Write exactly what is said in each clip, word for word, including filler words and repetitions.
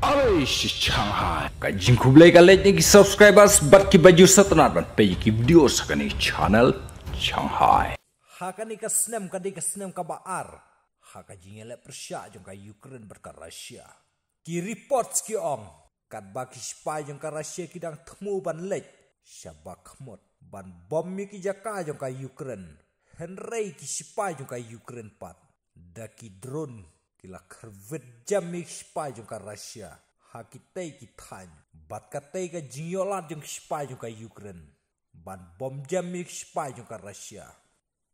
Aloi shi Shanghai. Ka jingkhublei ka leit na ki subscribers bad ki bajur satanat ban peit ki video sa kane channel Shanghai. Ha kane ka snem ka dei ka snem kaba ar ha ka jingïaleh pyrshah jong ka Ukraine bad ka Russia. Ki reports ki ong katba ki sipai jong ka Russia ki dang thmu ban leit sha Bakhmut ban bom ïa ki jaka jong ka Ukraine, hynrei ki sipai jong ka Ukraine pat da ki drone ki la khyrwit jam ïa ki sipai jong ka Russia ha kitei ki thaiñ. Bad katei ka jingïohlad jong ki sipai jong ka Ukraine ban bom jam ïa ki sipai jong ka Russia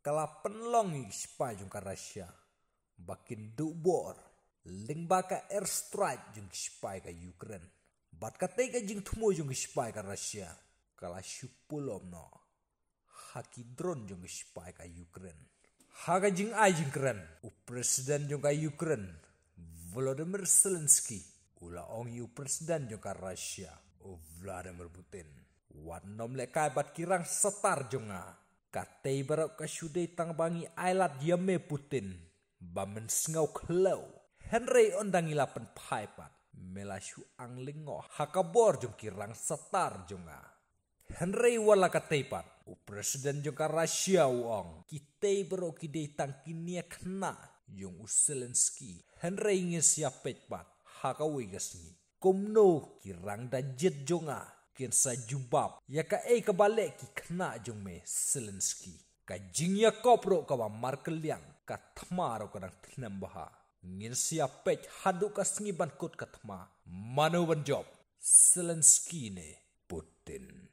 ka la pynlong ïa ki sipai jong ka Russia ba kin duh bor lyngba ka air strike jong ki sipai ka Ukraine. Bad katei ka jingthmu jong ki sipai ka Russia ka la shu pulom noh ha ki drone jong ki sipai ka Ukraine. Ha ka jingai jingkren, u president jong ka Ukraine, Volodymyr Zelensky, u la ong ïa u president jong ka Russia, u Vladimir Putin, wat nym lehkai bad ki rang satar jong nga. Katei baroh ka shu dei tang ba ngi ailad ïa me Putin ba men sngew khlaw. Hynrei ynda ngi la pynphai pat, me la shu ang lyngngoh ha ka bor jong ki rang satar jong nga. Hynrei wat la katei pat, u president jong ka Russia u ong kitei baroh ki dei tang ki nia khynnah jong u Zelensky. Hynrei ngin sa ïa peit pat ha kawei ka sngi kumno ki rang da jied jong nga kin sa jubab ïa kaei kaba leh ki khynnah jong me Zelensky. Ka jingïakop ruh kaba markylliang, ka thma ruh ka dang thnem bha. Ngin sa ïa peit haduh ka sngi ban kut ka thma, mano ban jop, Zelensky ne Putin.